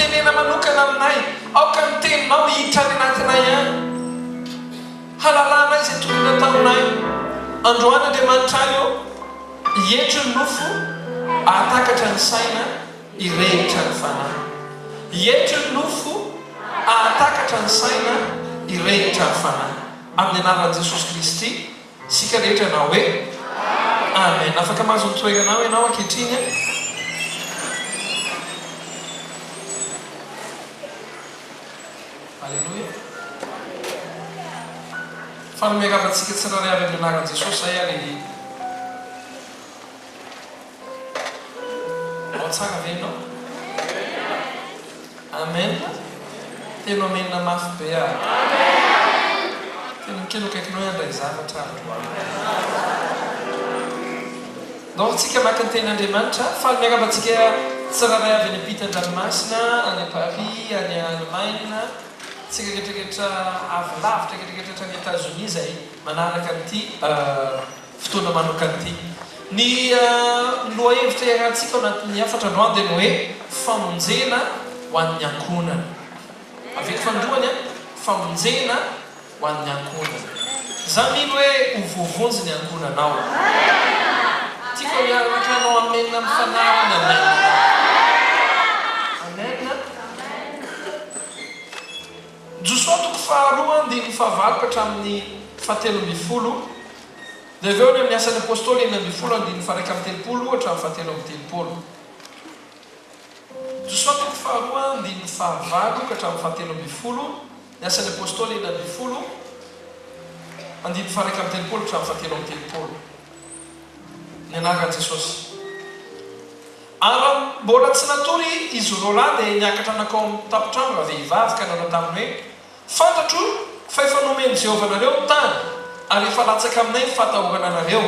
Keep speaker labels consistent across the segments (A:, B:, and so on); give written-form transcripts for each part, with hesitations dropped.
A: Mitenena manokana aminay. Aoka ny Teninao hiditra any anatinay any. Halalanay izay tokony hataonay. Androany Andriamanitray ô, hietry ny nofo, hahatakatra ny saina, hirehitra ny fanahy. Hietry ny nofo, hahatakatra ny saina, hirehitra ny fanahy. Amin'ny anaran'i Jesosy Kristy, isika rehetra hanao hoe, Amen. Afaka mahazo ny toeranao ianao ankehitriny. Aleloia. Faly miarahaba antsika tsirairay avy amin'ny anaran'i Jesosy izay ary ao tsara ve ianao? Amen. Telo amen mafy be ary. Tena kely akaikinao hoe handray zavatra androany. Ndao tsika maka ny tenin'Andriamanitra. Faly miarahaba antsika tsirairay avy any ampitan-dranomasina, any Paris, any Allemagne, tsika rehetra rehetra avy lavitra rehetra rehetra hatrany Etazonia izay manaraka an'ity fotoana manokana ity. Ny lohahevitra iarahantsika ao anatin'ny hafatra androany dia ny hoe famonjena ho an'ny ankohonana. Averiko fanindroany an, famonjena ho an'ny ankohonana. Za mino hoe ho voavonjy ny ankohonanao. Tiako miaraka hanao amen amin'ny fanahy aho ny amen. Amen. Josoa toko faharoa andininy fahavalo ka hatramin'ny fahatelo ambin'ny folo, dia avy eo any amin'ny Asan'ny Apostoly 16 andininy faha-31 hatramin'ny fahatelo amby telopolo. Josoa toko faharoa andininy fahavalo ka hatramin'ny fahatelo ambin'ny folo, ny Asan'ny Apostoly 16, andininy faha-31 hatramin'ny fahatelo amby telopolo. Ny anaran'i Jesosy. Ary raha mbola tsy natory izy roalahy dia niakatra nankao amin'ny tampon-trano ravehivavy ka nanao taminy hoe, Fantatro fa efa nomen'i Jehovah anareo ny tany, ary efa latsaka aminay ny fahatahorana anareo,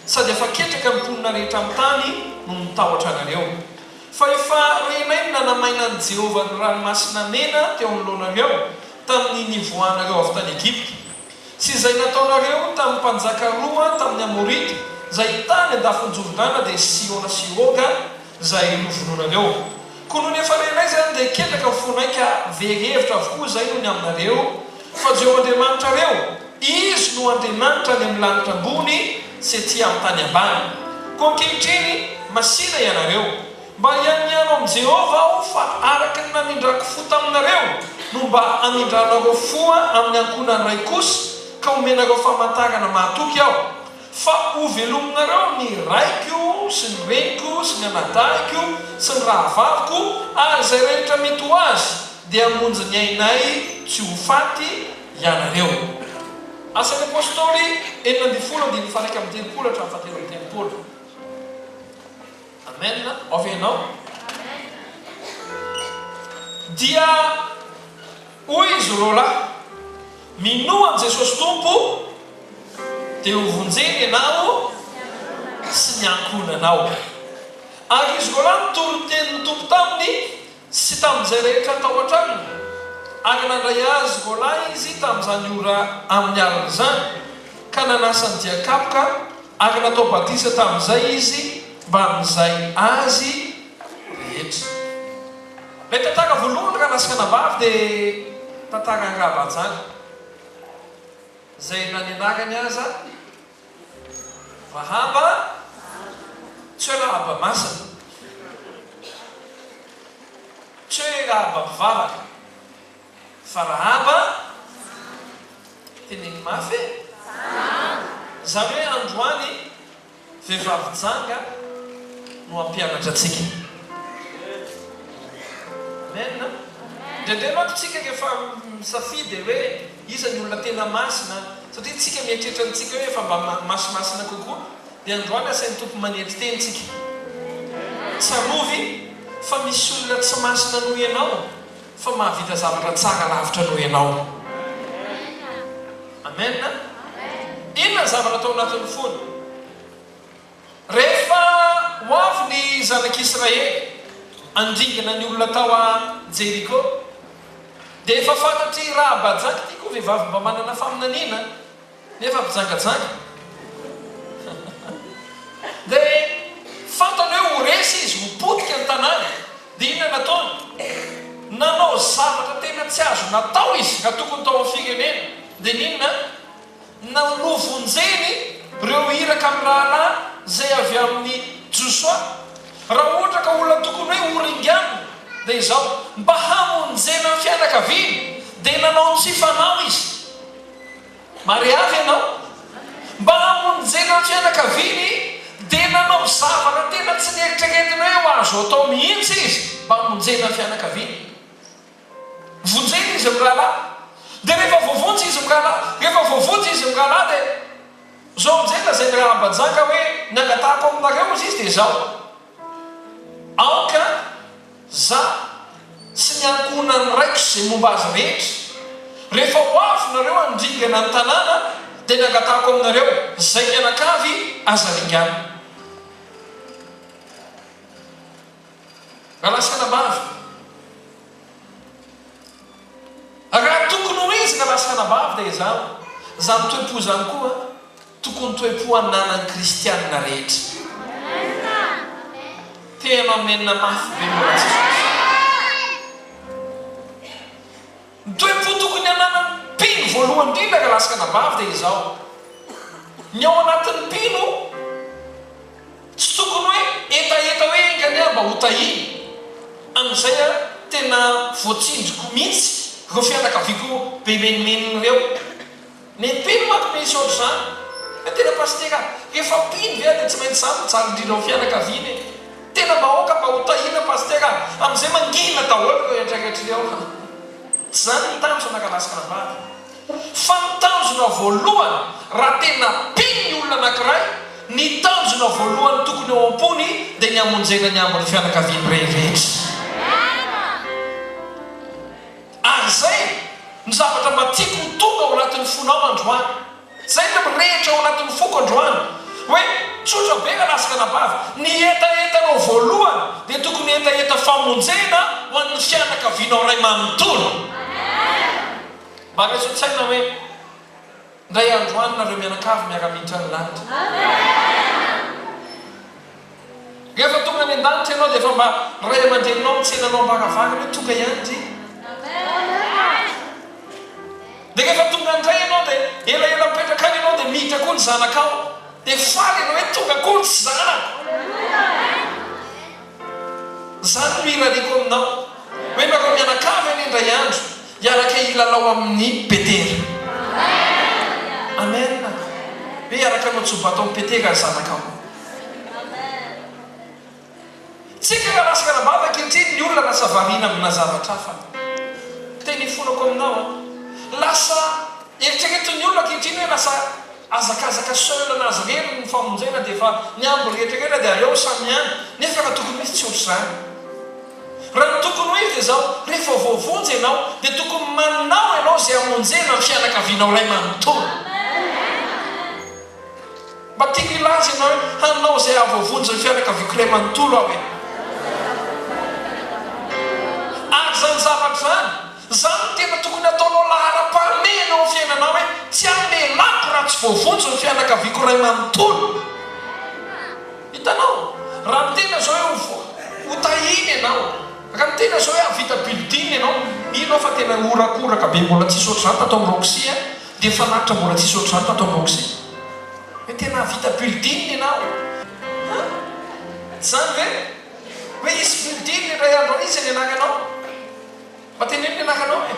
A: sady efa ketraka ny mponina rehetra amin'ny tany noho ny tahotra anareo. Fa efa renay ny nanamainan'i Jehovah ny Ranomasina Mena teo anoloanareo, tamin'ny nivoahanareo avy tany Egypta, sy izay nataonareo tamin'ny mpanjaka roa tamin'ny Amorita, izay tany an-dafin'i Jordana, dia Sihona sy Oga, izay novonoinareo. Koa nony efa renay izany, dia ketraka ny fonay ka very hevitra avokoa izay noho ny aminareo, fa Jehovah Andriamanitrareo, Izy no Andriamanitra any amin'ny lanitra ambony sy ety amin'ny tany ambany. Koa ankehitriny, masìna ianareo, mba hianiano amin'i Jehovah aho fa araka ny namindrako fo taminareo no mba hamindranareo fo amin'ny ankohonan'ny raiko kosa, ka homenareo famantarana mahatoky aho. Fa hovelominareo ny raiko sy ny reniko sy ny anadahiko sy ny rahavaviko ary izay rehetra mety ho azy, dia hamonjy ny ainay tsy ho faty ianareo. Asan'ny Apostoly 16 andininy faha-31 hatramin'ny fahatelo amby telopolo. Amen. Ao ve ianao? Dia hoy izy roalahy, Minoa an'i Jesosy Tompo, dia hovonjena ianao sy ny ankohonanao. Ary izy roalahy nitory ny tenin'ny Tompo taminy sy tamin'izay rehetra tao an-tranony, ary nandray azy roalahy izy tamin'izany ora amin'ny alina izany, ka nanasa ny dian-kapoka, ary natao batisa tamin'izay izy mbamin'izay azy rehetra. Ilay tantara voalohany raha nasy anabavy dia tantaran'i Rahabajanga, izay na ny anarany aza Rahaba, tsy hoe Rahaba masina, tsy hoe Rahaba mpivavaka, fa Rahaba, teneno mafy e! Izany hoe androany Vehivavy janga no hampianatra antsika. Amen. Indraindray manko tsika rehefa misafidy dia hoe iza ny olona tena masina, satria tsika mieritreritra antsika hoe efa mba masimasina kokoa, dia androany asain'ny Tompo manetry teny tsika. Tsarovy fa misy olona tsy masina noho ianao fa mahavita zavatra tsara lavitra noho ianao. Amen. Inona ny zavatra tao anatin'ny fony? Rehefa ho avy ny zanak'Israely handringana ny olona tao a Jeriko, dia efa fantatr'i Rahaba janga, ity koa vehivavy mba manana faminaniana nefa mpijangajanga, dia fantany hoe ho resy izy, ho potika ny tanàna, dia inona nataony? tsy azo natao izy raha tokony tao amin'ny firenena. Dia n'inona? Na novonjeny ireo iraka mirahalahy izay avy amin'i Josoa. Raha ohatra ka olona tokony hoe horinganina, dia izao, mba hamonjena ny fianakaviany, dia nanao tsy fanao izy. Mariavy ianao. Mba hamonjena ny fianakaviany, dia nanao zavatra tena tsy neritreretiny hoe ho azo atao mihitsy izy, mba hamonjena ny fianakaviany. Vonjena izy mirahalahy. Dia rehefa voavonjy izy mirahalahy, rehefa voavonjy izy mirahalahy dia izao amin'izay lazain'i Rahaba-janga hoe, ny angatahako aminareo hozy izy dia izao, aoka za sy ny ankohonan'ny raiko sy izay momba azy rehetra, rehefa ho avy nareo handringana ny tanàna dia ny angatahako aminareo, izay mianakavy aza ringanina. Rahalahy sy anabavy, raha tokony ho izy rahalahy sy anabavy dia izany, izany toe-po izany koa tokony toe-po ananan'ny kristianina rehetra. Tena amen mafy be mbola tsy sosotra. Ny toe-po tokony hananan'ny mpino voalohany indrindra rahalahy sy anabavy dia izao, ny ao anatin'ny mpino Tsy tokony hoe hetaheta hoe enga anie aho mba ho tahiana, amin'izay aho tena voatsindriko mihitsy ireo fianakaviako be menomenona ireo. Ny mpino manko misy ohatr'izany. Hoe tena pasitera, rehefa mpino ve aho dia tsy maintsy izaho mijaly indrindra ao fianakaviana e. Tena mba aoka mba ho tahiana pasitera, amin'izay mangina daholo ireo rehetrarehetra ireo. Tsy izany ny tanjona ka lasa ranabavy. Fa ny tanjona voalohany raha tena mpino ny olona anankiray, ny tanjona voalohany tokony ao am-pony dia ny hamonjena ny ambin'ny fianakaviany rehetra. Ary izay no zavatra mba tiako ho tonga ao anatin'ny fonao androany. Izay no mirehitra ao anatin'ny foko androany. Hoe tsotra be rahalahy sy ranabavy, ny hetahetanao voalohany dia tokony hetaheta famonjena ho an'ny fianakavianao iray manontolo. Mba raiso an-tsaina hoe indray andro any nareo mianakavy miara-miditra ny lanitra. Rehefa tonga any an-danitra ianao dia efa mba ray aman-dreninao mitsena anao am-baravarana hoe tonga ihany ndry. Dia rehefa tonga indray ianao dia elaela mipetraka any ianao dia miditra koa ny zanakao. Dia faly ianao hoe tonga koa ny zanako. Izany no irariako aminao, hoe nareo mianakavy anie indray andro hiaraka hilalao amin'i Petera. Amen. Hoe hiaraka hanao tsobato amin'i Petera ny zanakao. Tsika raha lasa ranabavy ankehitriny ny olona lasa variana amina zavatra hafa. Teny ifonako aminao an. Lasa eritreretin'ny olona ankehitriny hoe lasa Hazakazaka seul anazy irery ny famonjena dia efa ny ambiny rehetra rehetra dia aleo samy any nefa raha tokony ho izy tsy ohatr'izany. Raha ny tokony ho izy dia izao, rehefa voavonjy ianao dia tokony manao ianao izay hamonjena ny fianakavianao iray manontolo. Mba tiako hilaza ianao hoe hanao izay hahavoavonjy ny fianakaviako iray manontolo aho e. Ary izany zavatra izany Izany no tena tokony hataonao laharam-pahamehana ao amin'ny fiainanao hoe, tsy hamelako raha tsy voavonjy ny fianakaviako iray manontolo. Hitanao? Raha miteny aho izao hoe ho tahiana ianao, raha miteny aho izao hoe hahavita building ianao, mino aho fa tena horakoraka be mbola tsisy ohatr'izany tato amin'ny Roxy a, dia fanatitra mbola tsisy ohatr'izany tato amin'ny Roxy. Hoe tena hahavita building ianao. An? Tsy izany ve? Hoe hisy building indray andro any, iza ny anaranao? Mba teneno ny anaranao e!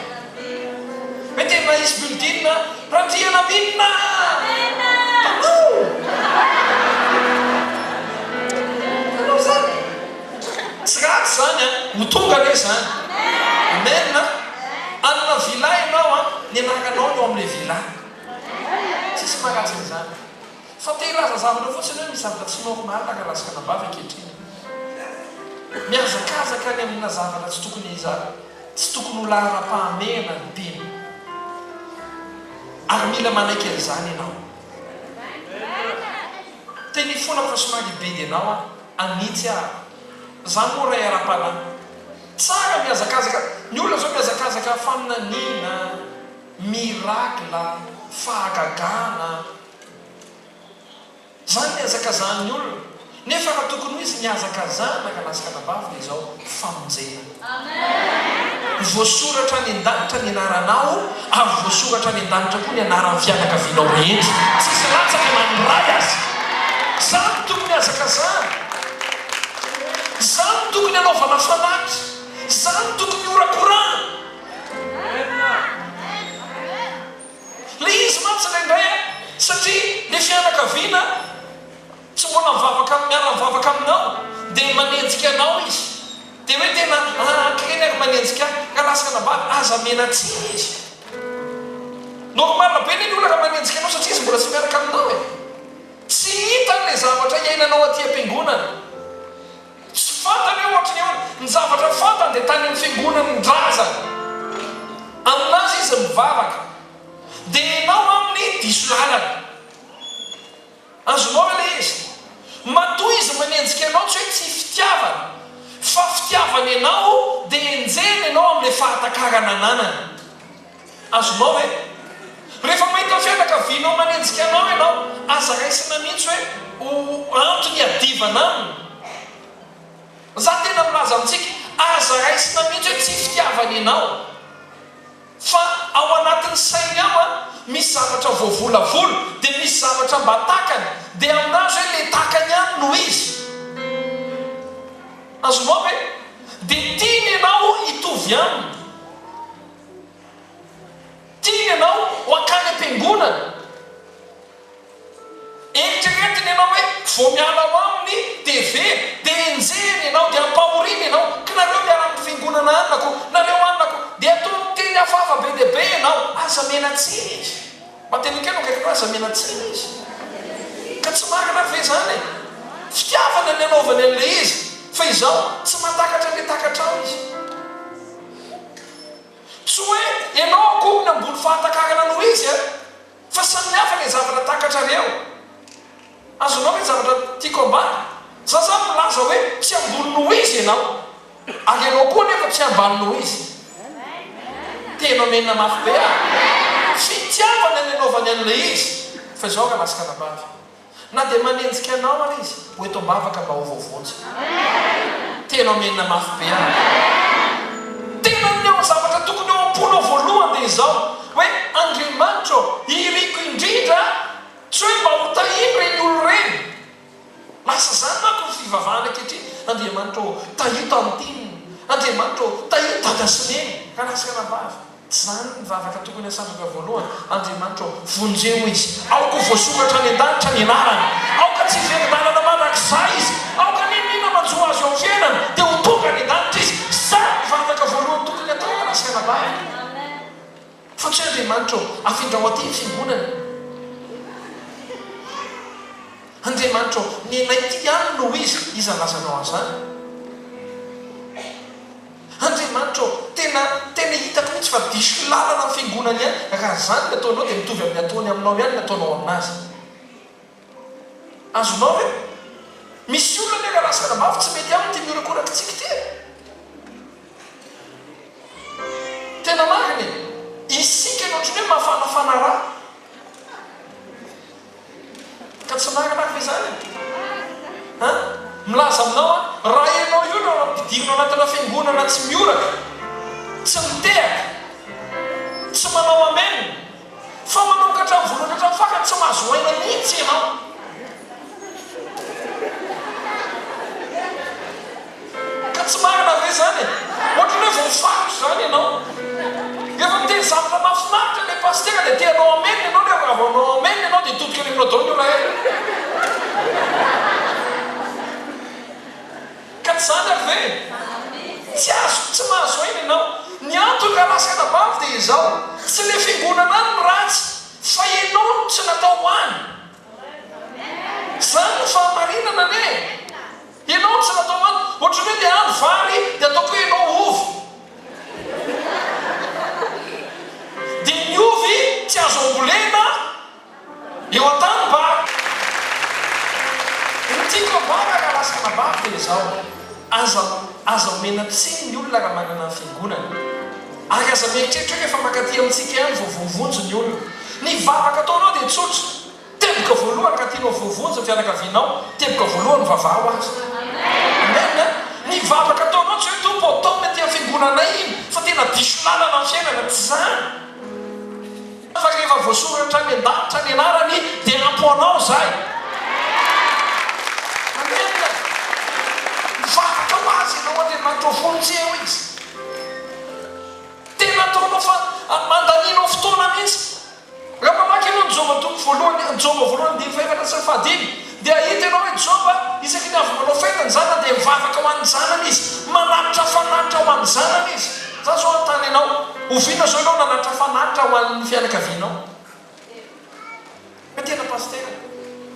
A: Hoe tena hisy building Randrianambinina! Tanao! Tanao izany! Tsy ratsy izany an! Ho tonga anie izany! Amen! Hanana villa ianao an, ny anaranao no ao amin'ilay villa. Tsisy maharatsy an'izany. Fa te hilaza zavatra fotsiny hoe misy zavatra tsy normal rahalahy sy ranabavy ankehitriny. Mihazakazaka any amina zavatra tsy tokony tsy tokony ho laharam-pahamehana ny mpino. Ary mila manaiky an'izany ianao. Teny ifonako fa somary hibidy anao aho, hanitsy aho. Za moa ray ara-panahy. Tsara mihazakazaka, ny olona zao mihazakazaka faminaniana, miracle, fahagagana. Izany ny hazakazahan'ny olona. Nefa raha tokony ho izy ny hazakazahana ka lasa anabavy dia izao, famonjena. Voasoratra any an-danitra ny anaranao ary voasoratra any an-danitra koa ny anaran'ny fianakavianao rehetra. Tsisy latsaka na ny iray aza. Izany no tokony hazakazahana. Izany no tokony hanaovana fanatitra. Izany no tokony horakorahana. Ilay izy mantsy indraindray an, satria ilay fianakaviana tsy mbola mivavaka miara-mivavaka aminao dia manenjika anao izy. Dia hoe tena ankireny ary manenjika ahy. Ka lasa anabavy, aza mena-tsiny izy. Normal be anie ny olona raha manenjika anao satria izy mbola tsy miaraka aminao e. Tsy hitany ilay zavatra iainanao aty am-piangonana. Tsy fantany hoe ohatry ny ahoana. Ny zavatra fantany dia tany amin'ny fiangonan'ny razany. Aminazy izy mivavaka. Dia ianao aminy diso lalana. Azonao ve ilay izy? Matoa izy manenjika anao tsy hoe tsy fitiavana. Fa fitiavany anao dia enjehiny ianao amin'ilay fahatakarana ananany. Azonao ve? Rehefa mahita fianakavianao manenjika anao ianao, aza raisina mihitsy hoe ho antony hiadivana aminy. Za tena milaza amintsika, aza raisina mihitsy hoe tsy fitiavany anao. Fa ao anatin'ny sainy ao an, misy zavatra voavolavola, dia misy zavatra mba takany, dia aminazy hoe le takany ihany no izy. Azonao ve? Dia tiany ianao hitovy aminy. Tiany ianao ho hankany am-piangonana. Eritreretiny ianao hoe vao miala ao aminy dia very, dia enjehiny ianao, dia ampahoriany ianao, k'nareo miala amin'ny fiangonana anona ko, nareo anona ko, dia ataony miteny hafahafa be dia be ianao. Aza mena tsiny izy. Mba teneno kely akaiky anao, aza mena tsiny izy. Ka tsy marina ve izany e? Fitiavana ny anaovany an'ilay izy, fa izao, tsy mahatakatra ilay takatrao izy. Tsy hoe ianao akory no ambony fahatakarana noho izy an! Fa samihafa ilay zavatra takatrareo. Azonao ve ny zavatra tiako ambara? Za zany milaza hoe tsy ambony noho izy ianao. Ary ianao koa anefa tsy ambany noho izy. Tena omena mafy be aho. Fitiavana ny anaovany an'ilay izy. Fa izao rahalahy sy ranabavy. Na dia manenjika anao ary izy, ho eto am-bavaka mba ho voavonjy. Tena omena mafy be aho. Tena ny ao zavatra tokony ao am-ponao voalohany dia izao, hoe Andriamanitra ô, iriko indrindra tsy hoe mba ho tahiany ireny olona ireny. Lasa izany manko ny fivavahana ankehitriny, Andriamanitra ô, tahio tantine, Andriamanitra ô, tahio dada sy neny, rahalahy sy ranabavy. Tsy izany ny vavaka tokony hasandratra voalohany, Andriamanitra ô, vonjeo izy. Aoka ho voasoratra any an-danitra ny anarany. Aoka tsy hiverin-dalana mandrakizay izy. Aoka n'inon'inona manjo azy eo amin'ny fiainany, dia ho tonga any an-danitra izy. Izany ny vavaka voalohany tokony hatao raha asaina vavaka. Fa tsy hoe, Andriamanitra ô, afindrao aty ny fiangonana. Andriamanitra ô, nenay ity ihany no izy. Iza nilazanao an'izany? Andriamanitra ô, tena tena hitako mihitsy fa diso lalana ny fiangonana ihany, raha zany ny ataonao dia mitovy amin'ny ataony aminao ihany ny ataonao aminazy. Azonao ve? Misy olona anie rahalahy sy ranabavy tsy mety aminy ity mihorakorakitsika ity e! Tena marina e! Isika no ohatran'ny hoe mafanafana ra. Ka tsy marina ary ve izany e? An? Milaza aminao aho, raha ianao io no ampidirina ao anatina fiangonana tsy mihoraka, tsy mitehaka, tsy manao amen, fa manomboka hatramin'ny voalohany hatramin'ny farany tsy mahazo aina mihitsy ianao. Ka tsy marina ve izany e? Ohatran'ny hoe voafaritra izany ianao. Rehefa miteny zavatra mahafinaritra ilay pasitera dia te hanao amen ianao, rehefa raha vao hanao amen ianao dia hitodika any aminao daholo ny olona eh. Ka tsy izany ary ve e? Tsy azo, tsy mahazo aina ianao. Ny antony rahalahy sy anabavy dia izao, tsy ilay fiangonana any no ratsy fa ianao no tsy natao ho any. Izany no fahamarinana anie e! Ianao tsy natao any, ohatran'ny hoe le any vary dia ataoko hoe ianao ovy. Dia ny ovy tsy azo ambolena eo an-tanimbary. Ny tiako ambara rahalahy sy anabavy dia izao, aza aza omena tsiny ny olona raha manana ny fiangonany. Ary aza mieritreritra hoe rehefa mankaty amintsika ihany vao voavonjy ny olona. Ny vavaka ataonao dia tsotra. Teboka voalohany raha tianao voavonjy ny fianakavianao, teboka voalohany vavaho azy. Amen. Ny vavaka ataonao tsy hoe Tompo ô taominy aty amin'ny fiangonanay iny fa tena. diso lalana ny fiainana, tsy izany. Fa rehefa voasoratra any an-danitra ny anarany dia ampy ho anao izay. Amen. Mivavaka ho azy ianao Andriamanitra ho vonjeo izy. Tena ataonao fa mandanianao fotoana mihitsy. Raha mamaky ianao ny Joba toko voalohany, Joba voalohany andininy fahefatra sy ny fahadimy, dia hahita ianao hoe Joba isaky ny avy manao fety ny zanany dia mivavaka ho an'ny zanany izy, manatitra fanatitra ho an'ny zanany izy. Za zao hanontany anao, oviana zao ianao nanatitra fanatitra ho an'ny fianakavianao? Hoe tena pasitera,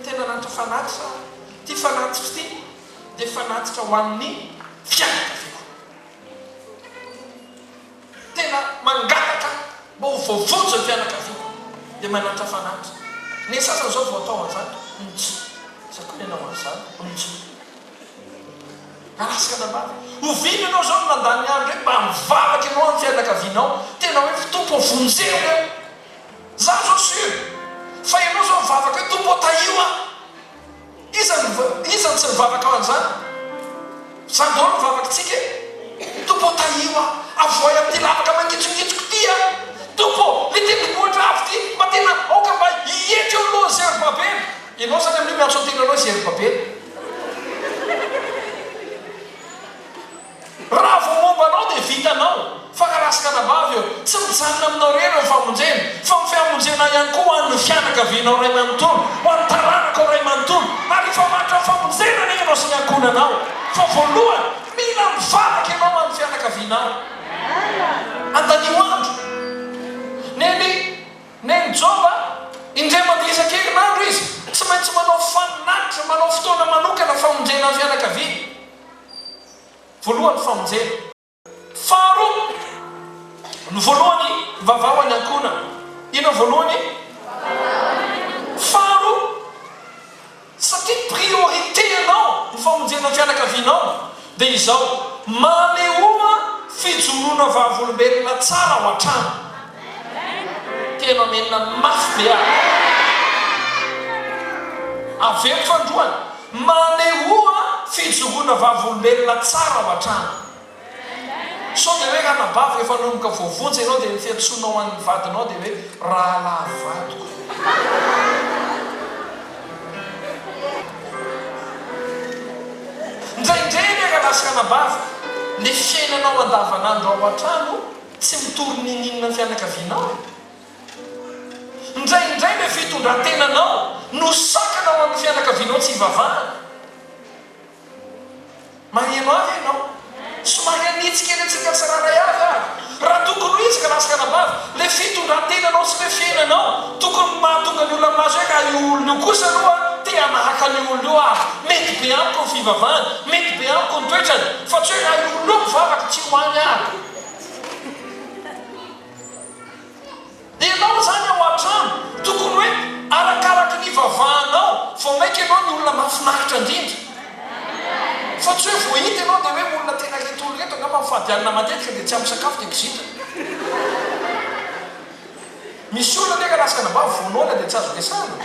A: tena nanatitra fanatitra aho, ity fanatitro ity dia fanatitra ho an'ny fianakaviako. Tena mangataka mba ho voavonjy ny fianakaviako dia manatitra fanatitra. Ny sasany izao vao atao an'izany, mts. Za koa nanao an'izany, mts. Raha anabavy, oviana ianao izao no nandany andro hoe mba mivavaka ianao amin'ny fianakavianao, tena hoe Tompo ô vonjeo ireo. Za izao sur fa ianao izao mivavaka hoe Tompo ô tahio aho. Iza no iza no tsy nivavaka ho an'izany? Izany daholo ny vavakitsika e! Tompo ô tahio aho, avoahy amin'ity lavaka mangitsongitsoko ity aho. Tompo ô, le tendrombohitra avo ity mba tena aoka mba hietry eo alohan'i Zerobabela. Ianao izany amin'io miantso ny tenanao hoe Zerobabela. Raha vao momba anao dia vitanao, fa raha lasa anabavy eo, tsy mijanona aminao irery ny famonjena, fa ny fiamonjena ihany koa ho an'ny fianakavianao iray manontolo, ho an'ny taranakao iray manontolo, ary hifamatotra amin'ny famonjena anie ianao sy ny ankohonanao. Fa voalohany, mila mivavaka ianao ho an'ny fianakavianao. Andanio andro. Neny, Neny Joba, indray mandeha isan-kerinandro izy, tsy maintsy manao fanatitra, manao fotoana manokana famonjena ny fianakaviany. Voalohany famonjena. Faharoa, ny voalohany vavaho any ankohonana. Inona voalohany? Faharoa, satria priorité anao ny famonjena ny fianakavianao dia izao, manehoa fijoroana vavolombelona tsara ao an-trano. Tena amenina mafy be aho. Averiko fandroany. Manehoa fijoroana vavolombelona tsara ao an-trano. Sao dia hoe ranabavy rehefa nanomboka voavonjy ianao dia ny fiantsoanao an'ny vadinao dia hoe rahalahy vadiko. Indraindray anie rahalahy sy ranabavy, le fiainanao andavanandro ao an-trano tsy mitory ninininona ny fianakavianao e. Indraindray ilay fitondran-tenanao no sakana ho an'ny fianakavianao tsy hivavahana. Maheno avy ianao? Somary hanitsy kely antsika tsirairay avy ary. Raha tokony ho izy ka lasa anabavy, ilay fitondran-tenanao sy ilay fiainanao tokony mahatonga ny olona milaza hoe raha io olona io kosa aloha te hanahaka an'io olona io aho. Mety be amiko ny fivavahany, mety be amiko ny toetrany, fa tsy hoe raha io olona io mivavaka tsy ho any aho. Ianao izany ao an-trano, tokony hoe arakaraky ny ivavahanao vao maika ianao ny olona mahafinaritra indrindra. Fa tsy hoe vao hita ianao dia hoe olona tena ireto olona ireto angamba mifady hanina matetika dia tsy ampy sakafo dia kizitina. Misy olona anie ka lasa anabavy vao noana dia tsy azo resahana.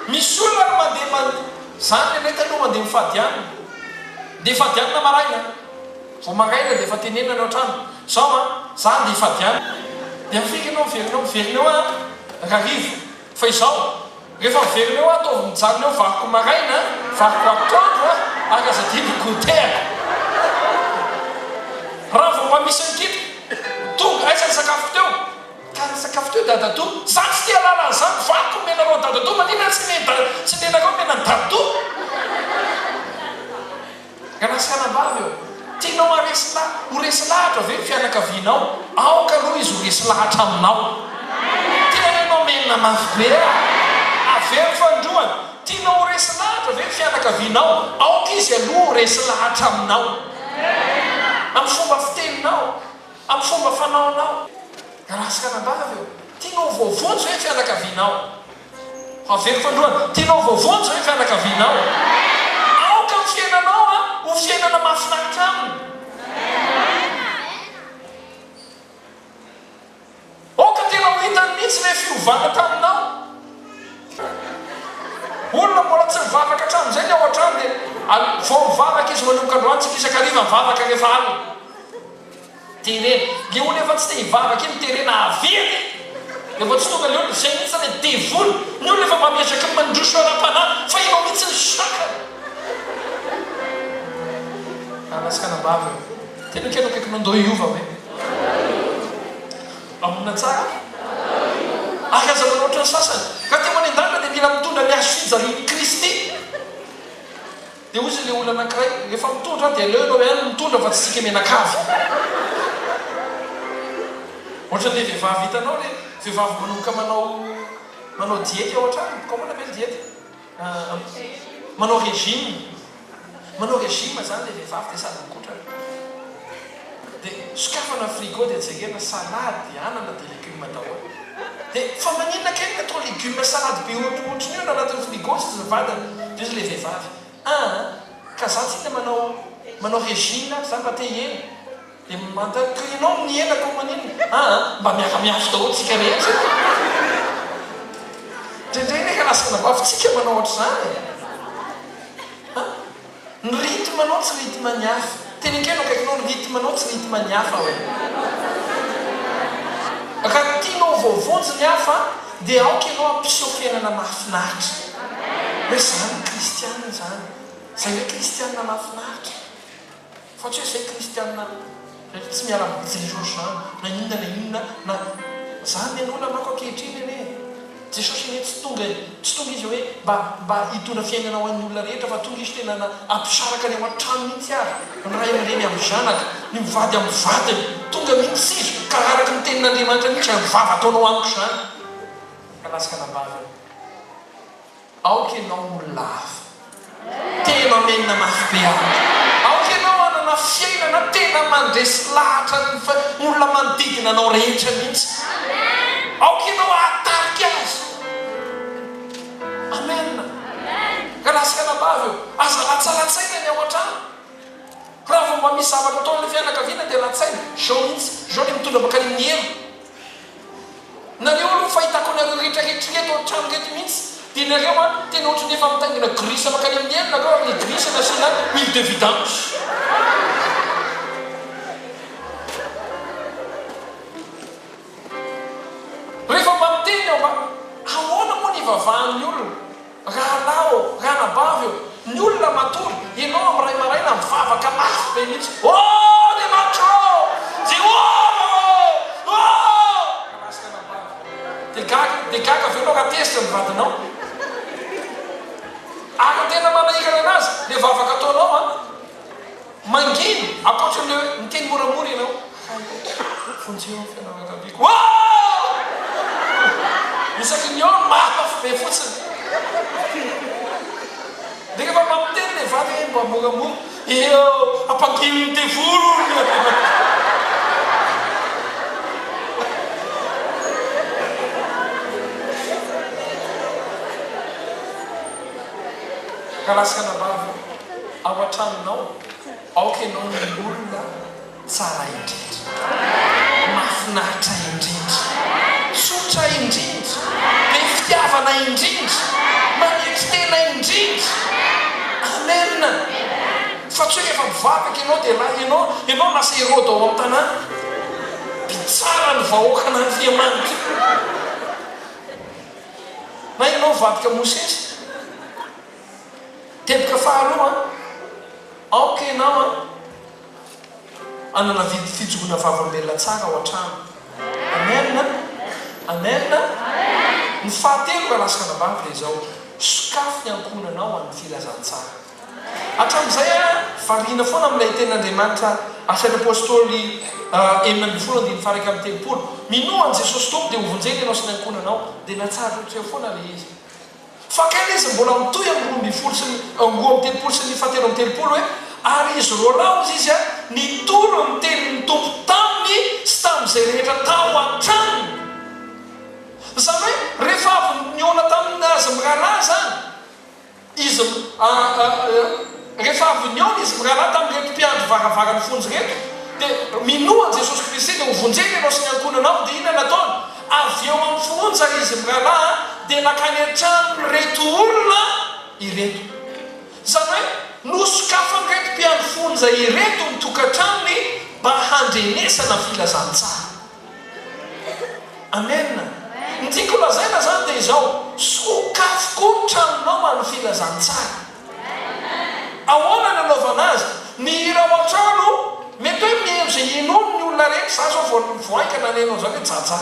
A: Misy olona ary mandeha man, zany ny anay taloha mandeha mifady hanina. Dia hifady hanina maraina. Vao maraina dia efa tenenina ny ao an-trano, zao an, za andeha hifady any. Dia afaka ianao miverina eo, miverina eo an, rariva. Fa izao, rehefa miverina eo aho ataovy mijanona eo variko maraina, variko atoandro an, ary aza adino ny goûter-ko. Raha vao mba misy mikitika, tonga, aiza ny sakafoko teo? Ka ny sakafo teo dadatoa, za tsy te halala an'izany, variko omenareo an'i dadatoa, maninona tsy tsy omenareo omena an'i dadatoa? Rahalahy sy anabavy ô, tianao haresy la, ho resy lahatra ve ny fianakavianao? Aoka aloha izy ho resy lahatra aminao. Tena ianao menina mafy be a! Averiko fanindroany, tianao ho resy lahatra ve ny fianakavianao? Aoka izy aloha ho resy lahatra aminao. Amin'ny fomba fiteninao, amin'ny fomba fanaonao. Rahalahy sy anabavy ô, tianao ho voavonjy ve ny fianakavianao? Averiko androany, tianao voavonjy ve ny fianakavianao? Aoka ny fiainanao ho fiainana mahafinaritra aminy. Aoka tena ho hitany mihitsy ilay fiovana taminao. Olona mbola tsy nivavaka hatramin'izay ny ao an-trano dia vao mivavaka izy manomboka androany, tsika isan-kariva mivavaka rehefa alina. Terena. Le olona efa tsy te hivavaka iny terena avia anie. Rehefa tsy tonga le olona, zay mihitsy le devoly. Ny olona efa mba miezaka mandroso ara-panahy fa ianao mihitsy ny sakana. Rahalahy sy anabavy ô, tena kely akaikinao ndao hiova hoe. Mamonina tsara? Ary aza manao ohatran'ny sasany. Raha te ho any an-danitra dia mila mitondra ny hazo fijalian'i Kristy. Dia hozy ilay olona anankiray, rehefa mitondra dia aleo ianao ihany no mitondra fa tsy isika mianakavy. Ohatran'ilay vehivavy hitanao ilay vehivavy manomboka manao manao diety ao an-trano, comment on appelle diety? Manao régime. Manao régime izany ilay vehivavy dia sady mikotrana. Dia sokafana ny frigo dia jerena salade, anana dia légumes daholo. Dia fa maninona kay no atao légumes salade be ohatrohatrin'io no anatin'ny frigo hozy ny vadiny. Dia hozy ilay vehivavy, aa ka za tsinona manao manao régime ary za mba te hihena. Dia manontany, ka ianao no nihena koa maninona? Aa mba miara-miafy daholo tsika rehetra e! Indraindray anie ka lasa anabavy-tsika manao ohatr'izany e! A! Ny rythme nao tsy rythme ny hafa. Teny akaiky akaikinao ny rythme nao tsy rythme ny hafa hoe. Raha tianao ho voavonjy ny hafa dia aoka ianao hampiseho fiainana mahafinaritra. Hoe izany ny kristiana izany. Izay hoe kristiana mahafinaritra. Fa tsy hoe zay kristianina rehetra tsy miala amin'i Jesosy zany na inona na inona na zany ny olona manko ankehitriny anie e! Jesosy anie tsy tonga e! Tsy tonga izy hoe mba mba hitondra fiainana ho an'ny olona rehetra fa tonga izy tena na hampisaraka ny ao an-trano mihitsy ary, ny ray aman-dreny amin'ny zanaka, ny mivady amin'ny vadiny, tonga mihitsy izy ka araka ny tenin'Andriamanitra mihitsy izany vava ataonao amiko izany ka lasa anabaviny. Aoka ianao ho olona hafa. Tena amenina mafy be amiko. Aoka ianao hanana fiainana tena mandresy lahatra ny olona manodidina anao rehetra mihitsy. Aoka ianao hahatarika azy. Amen. Rahalahy sy anabavy ô, aza latsalatsaina ny ao an-trano. Raha vao mba misy zavatra ataon'ilay fianakaviana dia latsaina. Izao mihitsy, izao ilay mitondra mankany amin'ny helo. Nareo aloha fahitako anareo rehetra rehetra ireto ao an-trano ireto mihitsy dia nareo an tena ohatran'ny efa mitaingina grisse mankany amin'ny helo nareo ary ilay grisse nasiana huile de vidange. Rehefa mba miteny aho mba ahoana moa ny hivavahan'ny olona? Rahalahy ô, ranabavy ô, ny olona matory, ianao amin'ny iray maraina mivavaka mafy be mihitsy, Ô Andriamanitra ô! Jehovah ô! Ô! Rahalahy sy ranabavy, dia gaga, dia gaga avy eo ianao raha tezitra ny vadinao. Ary ny tena manahirana anazy, ilay vavaka ataonao an, Mangina, ankoatra ny hoe miteny moramora ianao, Hay ô, vonjeo ny fianakaviako. Ooh! Isaky ny eo mafy be fotsiny. Dia rehefa mba miteny ilay vady hoe mba moramora, eo, ampangino ny devoly hono. Rahalahy sy anabavy ô, ao an-tranonao, aoka ianao no olona tsara indrindra, mahafinaritra indrindra, tsotra indrindra, be fitiavana indrindra, manetry tena indrindra. Amen! Fa tsy hoe rehefa mivavaka ianao dia la, ianao, ianao lasa Heroda ao amin'ny tanàna, mpitsara ny vahoakan'Andriamanitra. Na ianao mivadika Mosesy. Teboka faharoa, aoka ianao hanana fijoroana vavolombelona tsara ao an-trano. Amen! Amen! Ny fahatelo rahalahy sy ranabavy dia izao, sokafy ny ankohonanao amin'ny filazantsara. Hatramin'izay aho variana foana amin'ilay tenin'Andriamanitra asain'ny Apostoly 16 andininy faha 31, Minoa an'i Jesosy Tompo dia hovonjena ianao sy ny ankohonanao, dia natsahatra teo foana ilay izy. Fa kay ilay izy mbola mitohy amin'ny 12 sy ny 32 sy ny fahatelo amby telopolo hoe, Ary izy roalahy hozy izy nitory ny tenin'ny Tompo taminy sy tamin'izay rehetra tao an-tranony. Izany hoe rehefa avy nihaona tamin'azy mirahalahy izany, Izy rehefa avy nihaona izy mirahalahy tamin'ireto mpiandry varavaran'ny fonja ireto, dia minoa an'i Jesosy Kristy dia ho vonjena ianao sy ny ankohonanao, dia inona nataony? Avy eo amin'ny fonja izy mirahalahy dia nankany an-tranon'ireto olona ireto. Izany hoe nosokafan'ireto mpiandry fonja ireto ny tokantranony. Mba handrenesana filazantsara. Amen. Ny tiako holazaina izany dia izao, sokafy koa ny tranonao ho an'ny filazantsara. Ahoana ny anaovana azy? Ny hira ao an-trano, mety hoe mihaino izay henoiny ny olona rehetra, za zao vao vao haingana naheno an'izany hoe jaja.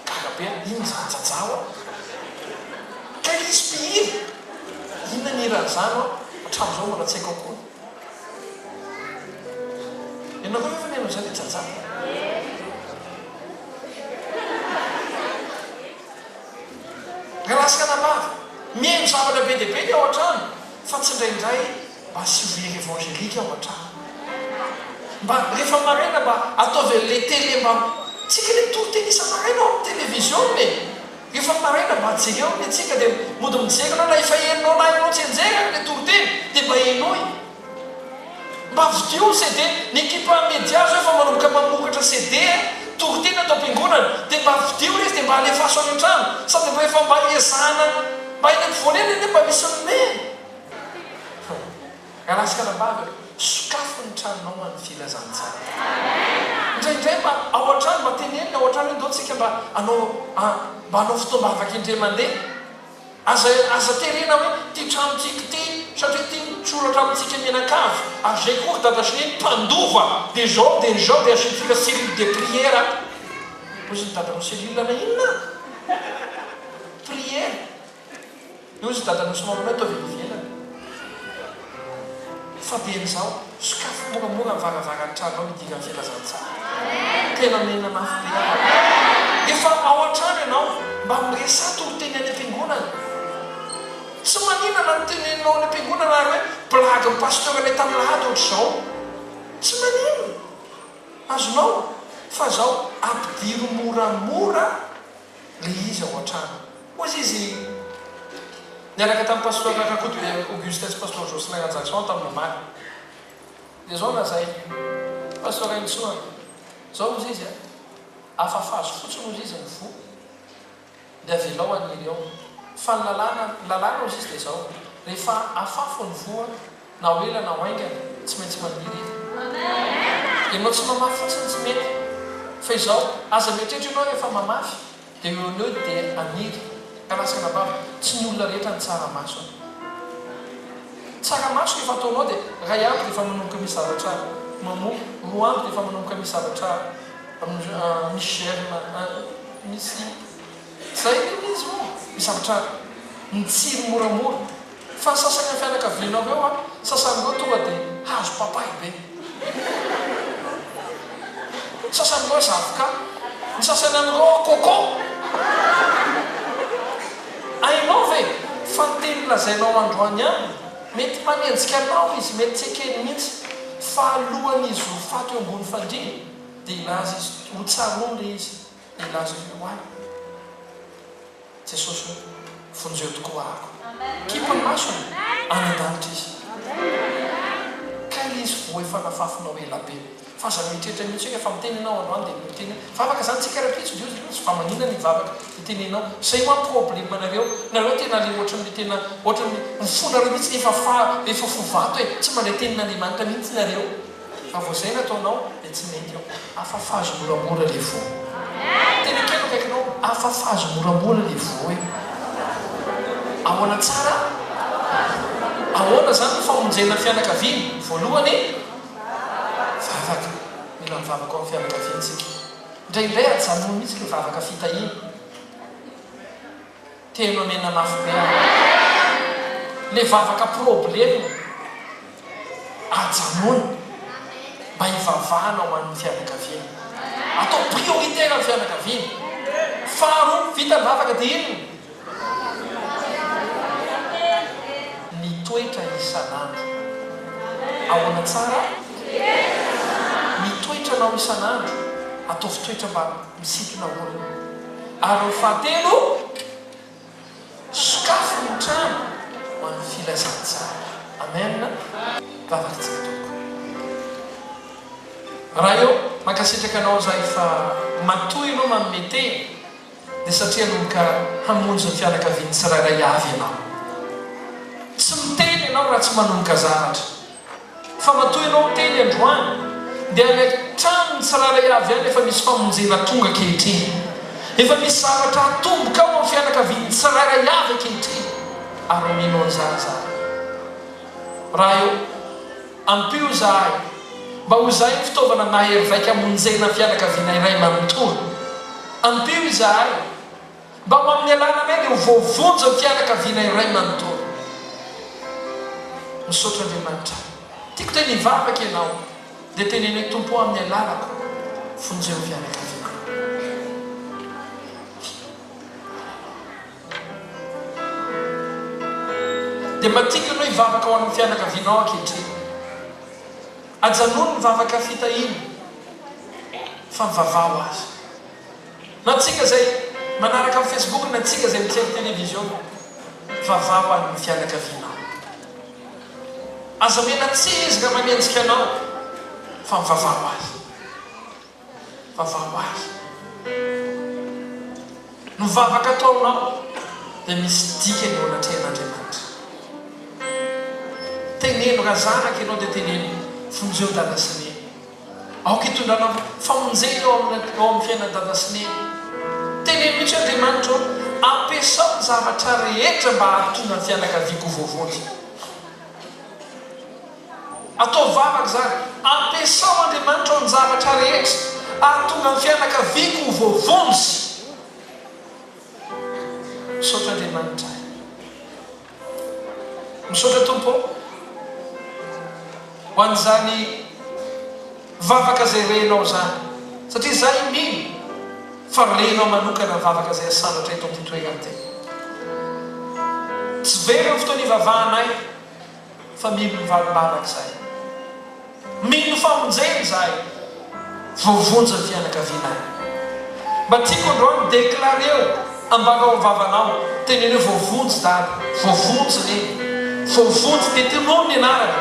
A: Gaga be aho, inona izany jaja hoa? Kay izy mpihira, inona ny hiran'izany hoa? Hatramin'izao mbola tsy haiko akory. Ianao koa ve efa niheno an'izany hoe jaja? Rahalahy sy anabavy, mihaino zavatra be dia be ny ao an-trano, fa tsindraindray mba asio hira évangélique ao an-trano. Mba rehefa maraina mba ataovy an'ilay télé mba, tsika anie mitory teny isa-maraina ao amin'ny télévision e! Rehefa maraina mba jereo ny antsika dia mody mijery anao na efa henonao na hainao tsianjery ary ilay toriteny dia mba henoy. Mba vidio ny CD, ny ekipa media zao efa manomboka mamokatra CD toriteny ato am-piangonana dia mba vidio ilay izy dia mba alefaso any an-trano sady mba efa mba ezahana mba eny ampovoany eny anie mba misy mimehy. Rahalahy sy anabavy ô, sokafy ny tranonao ho an'ny filazantsara. Indraindray mba ao an-trano mba tenenina ao an-trano hoe ndao tsika mba hanao mba hanao fotoam-bavaka indray mandeha. Aza aza terena hoe ty trano tiako ty satria ty mitsoratra amintsika mianakavy ary zay koa ry dada sy neny mpandova de zao de zao de asiantsika cellule de prière ato. Hozy ny dadanao cellule na inona? Prière. Io izy dadanao sy mamanao ataovy any ivelany. Fa dia an'izao, sokafy moramora ny varavaran'ny tranonao hidiran'ny filazantsara. Tena mena mafy be aho. Efa ao an-trano ianao, mba miresaha toriteny any am-piangonana. Tsy maninona na ny teneninao any am-piangonana ary hoe blague-n'ny pasteur anay tamin'ny lahady ohatr'izao. Tsy maninona. Azonao? Fa zao, ampidiro moramora le izy ao an-trano. Hoy izy niaraka tamin'i Pasteur Rakoto Augustin sy Pasteur Jocelyn Rajason tamin'ny omaly. Dia izao lazainy, Pasteur Henintsoa, izao hozy izy a, afafazo fotsiny hozy izy ny voa, dia avelao haniry ao. Fa ny lalàna, ny lalàna hozy izy dia izao, rehefa afafo ny voa, Na ho ela na ho haingana, tsy maintsy maniry izy. Ianao tsy mamafy fotsiny tsy mety. Fa izao, aza mieritreritra ianao rehefa mamafy dia eo no eo dia haniry. Ka lasa anabavy, tsy ny olona rehetra no tsaramaso an. Tsaramaso rehefa ataonao dia iray andro dia efa manomboka misy zavatra mamoa, roa andro dia efa manomboka misy zavatra misy germe, misy. Zay ve izy moa? Misy zavatra mitsiry moramora. Fa ny sasany amin'ny fianakavianao ireo an, sasany ireo tonga dia hazo papay be. Ny sasany ireo zavoka. Ny sasany amin'ireo coco. Hainao ve fa ny teny lazainao androany aminy, mety manenjika anao izy, mety tsy ekeny mihitsy, fa alohan'izy ho faty eo ambony fandriana dia hilaza izy, ho tsaroany ilay izy. Nilaza ho ahy Jesosy hoe, Vonjeo tokoa aho. Kipy ny masony, any an-danitra Izy. Kay ilay izy voa efa nafafinao ela be. Fa aza mieritreritra mihitsy hoe rehefa miteny ianao androany dia miteny hoe, vavaka izany tsika rahampitso dia hozy izy fa maninona ny hivavaka itenenao. Izay hoa problème nareo. Nareo tena le ohatran'ny tena ohatran'ny ny fonareo mihitsy efa fa efa fo vato e. Tsy mandray tenin'Andriamanitra mihitsy nareo. Raha vao zay no ataonao dia tsy mety eo. Afafazo moramora le voa. Tena kely akaikinao, afafazo moramora le voa eo. Ahoana tsara? Ahoana zany ny famonjena fianakaviana? Voalohany, vavaka. Mila mivavaka ao amin'ny fianakaviana tsika. Indraindray ajanony mihitsy le vavaka fitahiana. Tena mena mafy be aho. Le vavaka problème ajanony mba hivavahana ho an'ny fianakaviana. Atao prioritaire ny fianakaviana. Faharoa, vita ny vavaka dia inona? Ny toetra isan'andro. Ahoana tsara? Ny toetranao isan'andro, ataovy toetra mba misintona olona. Ary ny fahatelo, sokafy ny trano ho an'ny filazantsara. Amen. Vavaka tsika tompoko. Ray ô, mankasitraka Anao izahay fa matoa Ianao manome teny dia satria hanomboka hamonjy ny fianakavian'ny tsirairay avy Ianao. Tsy miteny Ianao raha tsy manomboka zavatra. Fa matoa ianao miteny androany dia any an-tranon'ny tsirairay avy any efa misy famonjena tonga ankehitriny. Efa misy zavatra atomboka ao amin'ny fianakavian'ny tsirairay avy ankehitriny ary mino an'izany izahay. Ray ô, ampio izahay mba ho izahay ny fitaovana mahery vaika hamonjena fianakaviana iray manontolo. Ampio izahay Mba ho amin'ny alalanay dia ho voavonjy ny fianakaviana iray manontolo. Misaotra Andriamanitra. Tiako tena hivavaka ianao dia teneno hoe Tompo ô amin'ny alalako vonjeo ny fianakaviako. Dia mba tiako ianao hivavaka ho an'ny fianakavianao ankehitriny. Ajanony ny vavaka fitahiana fa mivavaha ho azy. Na antsika izay manaraka amin'ny Facebook na antsika izay mijery televiziona, vavaho ho an'ny fianakavianao. Aza omena tsiny izy raha manenjika anao, fa mivavaha ho azy. Vavaho ho azy. Ny vavaka ataonao dia misy dikany eo anatrehan'Andriamanitra. Teneno, raha zanaka ianao dia teneno, vonjeo dada sy neny. Aoka hitondrana famonjena eo amin'ny eo amin'ny fiainan'i Dada sy Neny. Teneno mihitsy hoe, Andriamanitra ô, ampiasao ny zavatra rehetra mba hahatonga ny fianakaviako ho voavonjy. Ataovy vavaka izany. Ampiasao, Andriamanitra ô, ny zavatra rehetra hahatonga ny fianakaviako ho voavonjy. Misaotra Andriamanitra. Misaotra Tompo ô ho an'izany vavaka izay renao izany satria izahay mino fa renao manokana ny vavaka izay asandratra eto amin'ity toerana ity. Tsy very ny fotoana ivavahanay fa mino ny valim-bavaka izahay. Mino famonjena izahay, voavonjy ny fianakavianay. Mba tiako androany declareo ambarao amin'ny vavanao, teneno hoe voavonjy dada, voavonjy neny, voavonjy dia tonony ny anarany,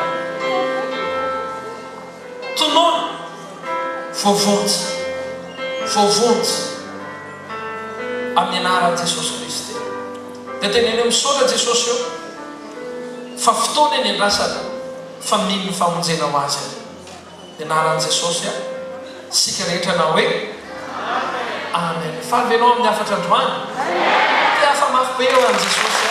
A: tonony, voavonjy, voavonjy amin'ny anaran'i Jesosy Kristy. Dia teneno hoe misaotra Jesosy ô fa fotoana eny andrasana. Fa mino ny famonjena ho azy aho. Ny anaran'i Jesosy aho. Isika rehetra hanao hoe Amen. Faly ve ianao amin'ny hafatra androany? Te hafa mafy be eo an'i Jesosy.